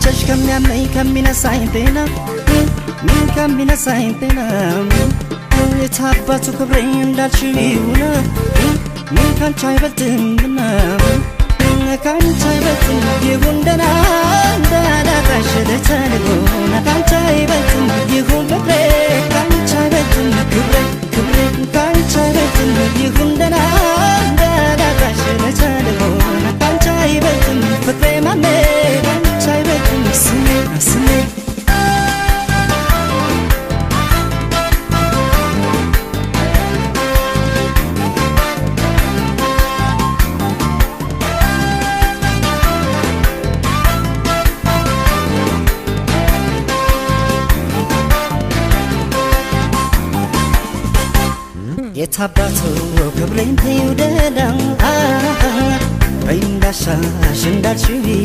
ትቼሽ ከሚያመኝ ከሚነሳኝ ጤና፣ ከሚነሳኝ ጤና። የታባቱ ክብሬ እንዳልሽው ይሁን፣ ካንቺ አይበልጥምና፣ ካንቺ አይበልጥም። ይሁን ደህና እንዳላጣሽ ልተልጎና፣ ካንቺ አይበልጥም ይሁን ፍቅሬ፣ ካንቺ አይበልጥም ክብሬ ክብሬ፣ ካንቺ አይበልጥም። ይሁን ደህና እንዳላጣሽ ልተልጎና፣ ካንቺ አይበልጥም ፍቅሬ ማሜ፣ ካንቺ አይበልጥም ስሜ ስሜ። የታባቱ ክብሬን ተይው ደህና በይ፣ እንዳሻሽ እንዳልሽው።